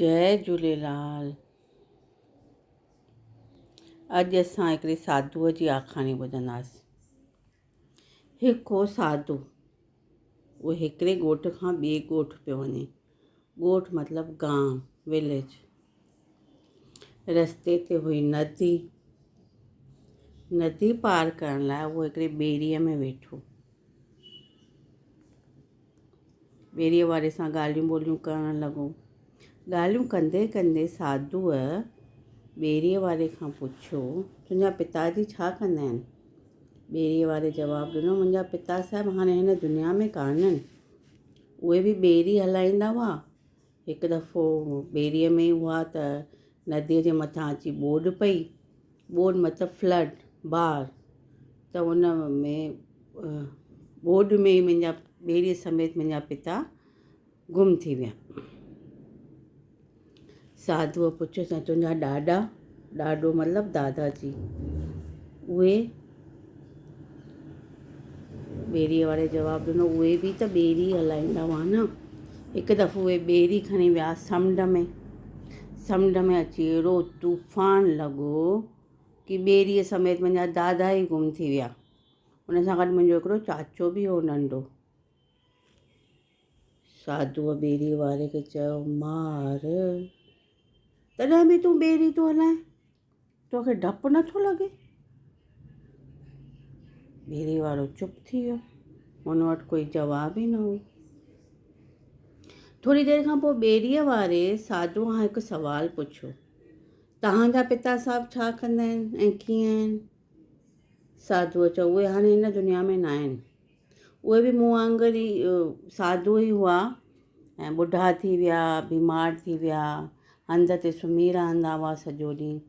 جئي جهوليلال. اڄ اسان هڪڙي ساڌوء جي آکاڻي ٻڌنداسين. هڪ هو ساڌو. اهو هڪڙي ڳوٺ کان ٻئي ڳوٺ پيو وڃي. ڳوٺ مطلب گانء، Village. رستي تي هئي ندي. ندي پار ڪرڻ لاء اهو هڪڙي ٻيڙيء ۾ ويٺو. ٻيڙيء واري سان ڳالهيون ٻولهيون ڪرڻ لڳو. ڳالهيون ڪندي ڪندي ساڌوء ٻيڙيء واري کان پڇيو، تنهنجا پتا جي ڇا ڪندا آهن؟ ٻيڙيء واري جواب ڏنو، منهنجا پتا صاحب هاڻي هن دنيا ۾ ڪانهن. اهي به ٻيڙي هلائيندا هئا. هڪ دفعو ٻيڙيء ۾ ئي هئا ته نديء جي مٿان اچي ٻوڏ پئي. ٻوڏ مطلب فلڊ، باڙ، ته ان ۾ ٻوڏ ۾ منهنجا ٻيڙيء سميت منهنجا پتا گم ٿي ويا. ساڌوء پڇيس ۽ تنهنجا ڏاڏا، ڏاڏو مطلب دادا جي، اهي؟ ٻيڙيء واري جواب ڏنو، اهي به ته ٻيڙي هلائيندا هئا نه. هڪ دفعو اهي ٻيڙي کڻي ويا سمنڊ ۾. سمنڊ ۾ اچي اهڙو طوفان لڳو ڪي ٻيڙيء سميت منهنجا دادا ئي گم ٿي ويا. ان سان گڏ منهنجو هڪڙو چاچو به هو ننڍو. ساڌوء ٻيڙيء واري کي چيو، مار، تڏهن به تون ٻيڙي ٿو هلائين؟ توکي ڊپ نٿو لڳي؟ ٻيڙي وارو چپ ٿي ويو. هن وٽ ڪوئي جواب ئي نه هو. ٿوري دير کان پوء ٻيڙيء واري ساڌوء کان هڪ سوال پڇيو، توهان جا پتا صاحب ڇا ڪندا آهن ۽ ڪيئن آهن؟ ساڌوء چيو، اهي هاڻي هن دنيا ۾ ناهن. اهي به مون وانگر ئي ساڌو ئي هئا ۽ ٻڍا ٿي ويا، بيمار ٿي ويا، هنڌ تي سمهي رهندا هئا سڄو ڏينهن.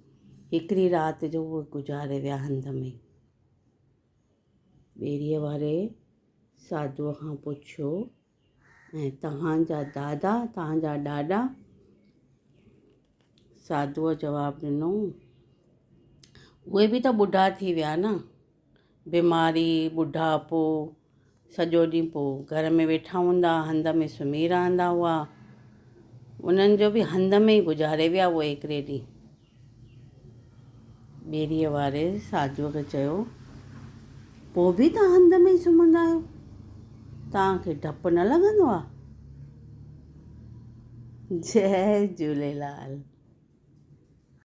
هڪڙي رات جو اهي گذاري ويا هنڌ ۾. ٻيڙيء واري ساڌوء کان پڇيو، ۽ توهان جا دادا، توهان جا ڏاڏا؟ ساڌوء جواب ڏنو، اهي به ته ٻڍا ٿي ويا نه. بيماري، ٻڍاپو، سڄو ڏينهن پوء گهر ۾ ويٺا هوندا، هنڌ ۾ سمهي رهندا هئا. انهن جو به هنڌ ۾ ئي گذاري ويا اهي هڪڙي ڏينهن. ٻيڙيء واري ساڌوء کي چيو، پوء به توهان هنڌ ۾ ئي سمهندا آهيو؟ توهان کي ڊپ نه لڳندو آهي؟ جئي جهوليلال.